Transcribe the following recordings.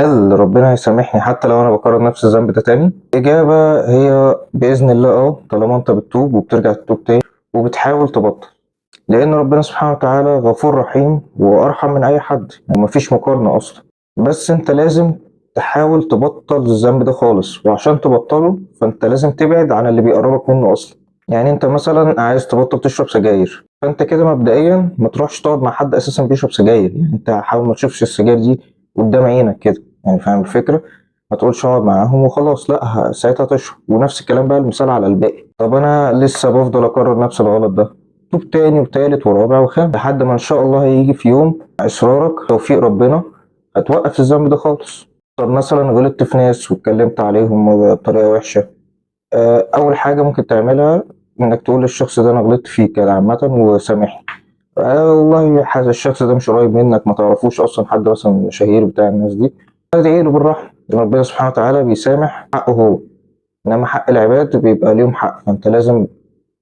هل ربنا هيسامحني حتى لو انا بكرر نفس الذنب ده تاني؟ الاجابة هي باذن الله طالما انت بتتوب وبترجع تتوب تاني وبتحاول تبطل، لان ربنا سبحانه وتعالى غفور رحيم وارحم من اي حد ومفيش مقارنة اصلا. بس انت لازم تحاول تبطل الذنب ده خالص، وعشان تبطله فانت لازم تبعد عن اللي بيقربك منه اصلا. يعني انت مثلا عايز تبطل تشرب سجاير، فانت كده مبدئيا ما تروحش تقعد مع حد اساسا بيشرب سجاير، يعني انت حاول ما تشوفش السجاير دي قدام عينك كده، يعني فاهم الفكرة؟ ما تقولش اقعد معاهم وخلاص، لا ساعتها تشرب. ونفس الكلام بقى المثال على الباقي. طب انا لسه بفضل اكرر نفس الغلط ده، توب تاني وتالت ورابع وخامس لحد ما ان شاء الله هيجي في يوم اصرارك توفيق ربنا هتوقف الذنب ده خالص. طب مثلا غلطت في ناس واتكلمت عليهم بطريقة وحشة، اول حاجة ممكن تعملها انك تقول للشخص ده انا غلطت فيك كده عامة وسامحني. والله الشخص ده مش قريب منك، ما تعرفوش اصلا، حد مثلا شهير بتاع الناس دي، ادعي له بالرحمة. ربنا سبحانه وتعالى بيسامح حقه هو، انما حق العباد بيبقى ليهم حق، فانت لازم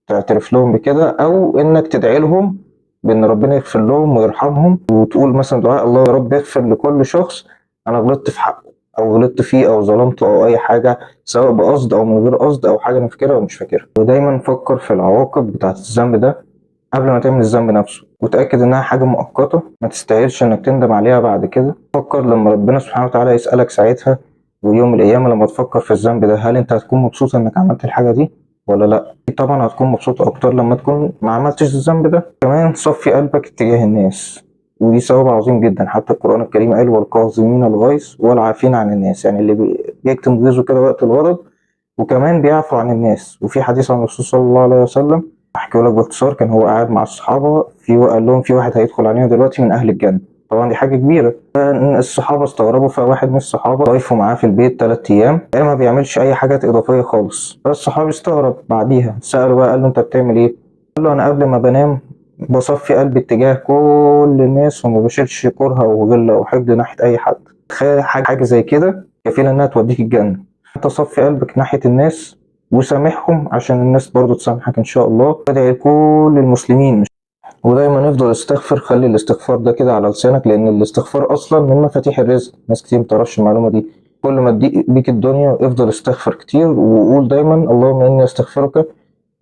تعترف لهم بكده، او انك تدعي لهم بان ربنا يغفر لهم ويرحمهم، وتقول مثلا دعاء الله يا رب يغفر لكل شخص انا غلطت في حقه او غلطت فيه او ظلمته او اي حاجة، سواء بقصد او من غير قصد او حاجة انا فاكرها او مش فاكرها. ودايما فكر في العواقب بتاعت الذنب ده قبل ما تعمل الذنب نفسه، وتأكد انها حاجة مؤقتة ما تستاهلش انك تندم عليها بعد كده. فكر لما ربنا سبحانه وتعالى يسألك ساعتها ويوم القيامة لما تفكر في الذنب ده، هل انت هتكون مبسوط انك عملت الحاجة دي ولا لا؟ طبعا هتكون مبسوط اكتر لما تكون ما عملتش الذنب ده. كمان صفي قلبك اتجاه الناس، ودي ثواب عظيم جدا. حتى القرآن الكريم قال والكاظمين الغيظ والعافين عن الناس، يعني اللي بيكتم غيظه كده وقت الغضب وكمان بيعفو عن الناس. وفي حديث عن الرسول صلى الله عليه وسلم احكيه لك باختصار، كان هو قاعد مع الصحابة في قال لهم في واحد هيدخل علينا دلوقتي من أهل الجنة، طبعا دي حاجة كبيرة. الصحابة استغربوا، فواحد من الصحابة ضيفه معاه في البيت 3 أيام ما بيعملش أي حاجات إضافية خالص. فالصحابي استغرب، بعديها سأله بقى قال له أنت بتعمل إيه؟ قال له أنا قبل ما بنام بصفي قلبي اتجاه كل الناس وما بشيلش كره أو غل أو حقد ناحية أي حد. تخيل حاجة زي كده كفيلة إنها توديك الجنة. أنت صفي قلبك ناحية الناس وسامحهم عشان الناس برضو تسامحك إن شاء الله. ادعي لكل المسلمين، ودايما افضل استغفر، خلي الاستغفار ده كده على لسانك، لان الاستغفار اصلا من مفاتيح الرزق. ناس كتير متعرفش المعلومة دي. كل ما تضيق بيك الدنيا افضل استغفر كتير، وقول دايما اللهم اني استغفرك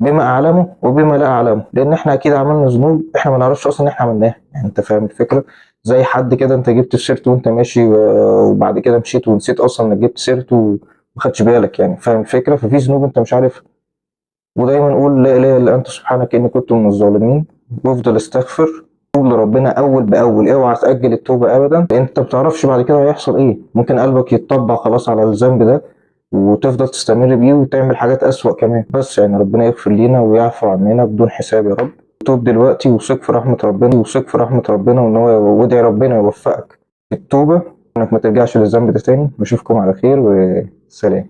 بما اعلمه وبما لا اعلمه، لان احنا اكيد عملنا ذنوب احنا ما نعرفش اصلا ان احنا عملناها. يعني انت فاهم الفكرة؟ زي حد كده انت جبت سيرته وانت ماشي وبعد كده مشيت ونسيت اصلا انك جبت سيرته وما خدتش بالك، يعني فاهم الفكرة؟ ففي ذنوب انت مش عارف. ودايما قول لا اله الا انت سبحانك اني كنت من الظالمين، وافضل استغفر، توب لربنا اول باول، اوعى تاجل التوبة ابدا، لان انت ما بتعرفش بعد كده هيحصل ايه. ممكن قلبك يتطبع خلاص على الذنب ده وتفضل تستمر بيه وتعمل حاجات اسوأ كمان. بس يعني ربنا يغفر لينا ويعفو عننا بدون حساب يا رب. توب دلوقتي وثق في رحمه ربنا، وثق في رحمه ربنا وان هو، وادعي ربنا يوفقك في التوبة انك ما ترجعش للذنب ده تاني. بشوفكم على خير وسلام.